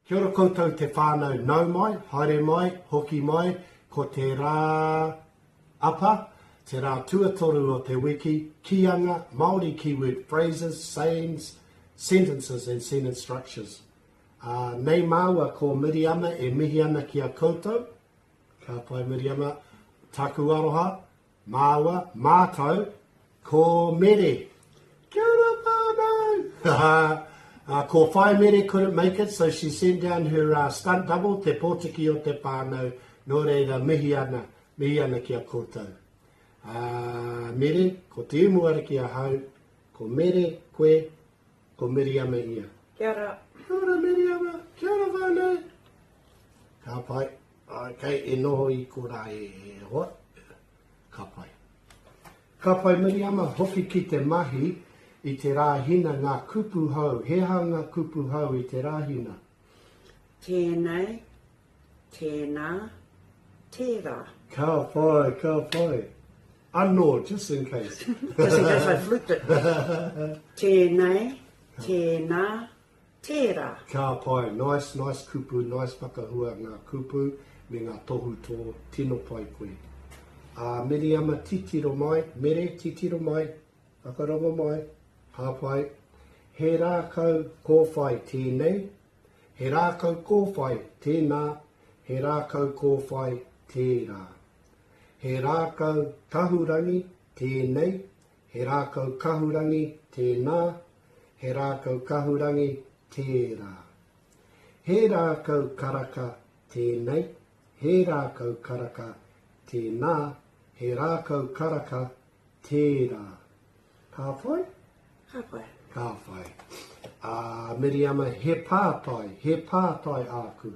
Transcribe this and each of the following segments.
Kia ora koutou te whānau nau mai, haere mai, hoki mai, ko te rā apa, te rā tuatoru o te wiki, kīanga, Māori keyword phrases, sayings, sentences and sentence structures. Ā, nei māua ko Miriama e mihi ana ki a koutou, ka pai Miriama, taku aroha, Māua, mātou, ko Mere. Kia ora whānau! Uh, ko Whai Mere couldn't make it, so she sent down her uh, stunt double, te pōtiki o te whānau, nō reira, mihi ana, mihi ana ki a koutou. Uh, Mere, ko Te Umuariki ahau, ko Mere, koe, ko Miriama ia. Kia ora. Kia ora Miriama, kia ora whānau. Ka pai. Okay, e noho i korā e hoa. Ka pai. Ka pai Miriama, hoki ki te mahi i te Rāhina ngā kupu hou. He aha ngā kupu hou i te Rāhina? Tēnei, tēnā, tērā. Ka pai, ka pai. Anō, just in case. Just in case I fluked it. Tēnei, tēnā, Tērā. Ka pai, nice, nice kupu, nice whakahua ngā kupu me ngā tohutō, tino pai koe. Ā, Miriama titiro mai, Mere titiro mai, whakarongo mai, ka pai. He rākau kōwhai tēnei, he rākau kōwhai tēnā, he rākau kōwhai tērā. He rākau kahurangi tēnei, he rākau kahurangi tēnā, He rākau kahurangi tērā. He rākau karaka tēnei, he rākau karaka tēnā, he rākau karaka tērā. Ka whai? Ka whai. Ka whai. Ā, Miriama, he pātai, he pātai āku.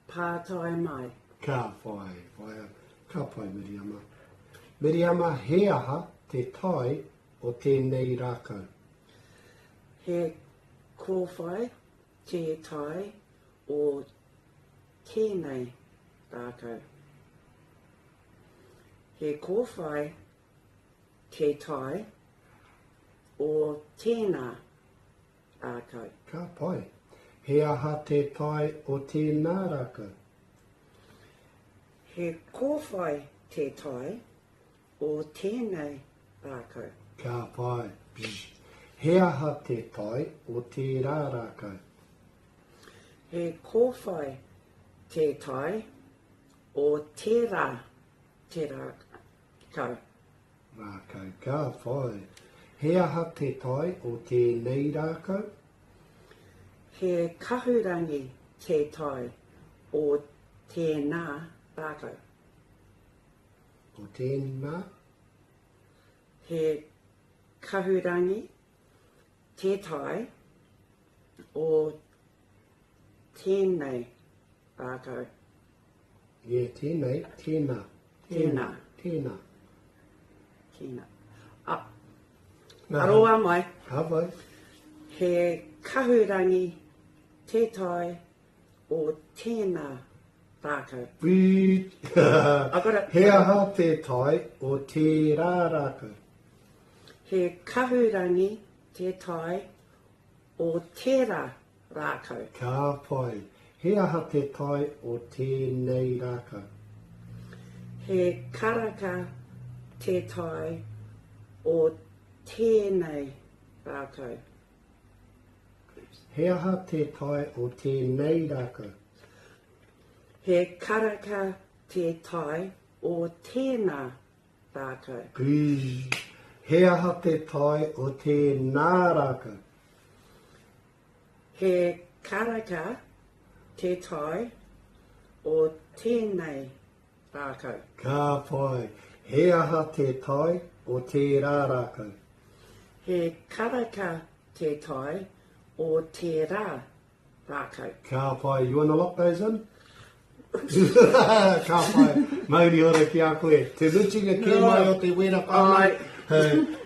Pātai mai. Ka whai, whaia. Ka pai, Miriama. Miriama, he aha te tae o tēnei rākau? He kōwhai te tae o tēnei rākau. He kōwhai te tae o tēnā rākau. Ka pai. He aha te tae o tēnā rākau? He kōwhai te tae o tēnei rākau. Ka pai. Psh. He aha te tae o tērā rākau? He kōwhai te tae o tērā te rākau. Rākau. Ka pai. He aha te tae o tēnei rākau? He kahurangi te tae o tēnā rākau. O tēnā? He kahurangi te tae o tēnei rākau. Yeah, tēnei, tēnā. Tēnā. Tēnā. Tēnā. A, aroa mai. Ka pai. He kahurangi te tae o tēnā rākau. Beep. He aha te tae o tērā rākau? He kahurangi te tae o tērā rākau. Ka pai. He aha te tae o tēnei rākau? He karaka te tae o tēnei rākau. He aha te tae o tēnei rākau? He karaka te tae o tēnā rākau. Pī. He aha te tae o tēnā rākau? He karaka te tae o tēnei rākau. Ka pai. He aha te tae o tērā rākau? He karaka te tae o tērā rākau. Ka pai. You wanna lock those in? Ka pai. Mauri ora ki a koe. Te mutunga kē mai o te wera whānau.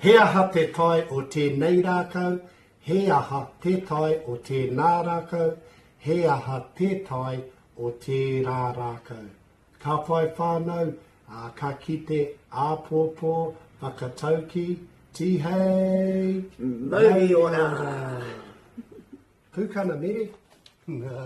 He aha te tae o tēnei rākau? He aha te tae o tēnā rākau? He aha te tae o tērā rākau? Ka whai whānau, ā, ka kite āpōpō, whakataukī, Tihei! Mauri ora! Pūkana Mere! Nā.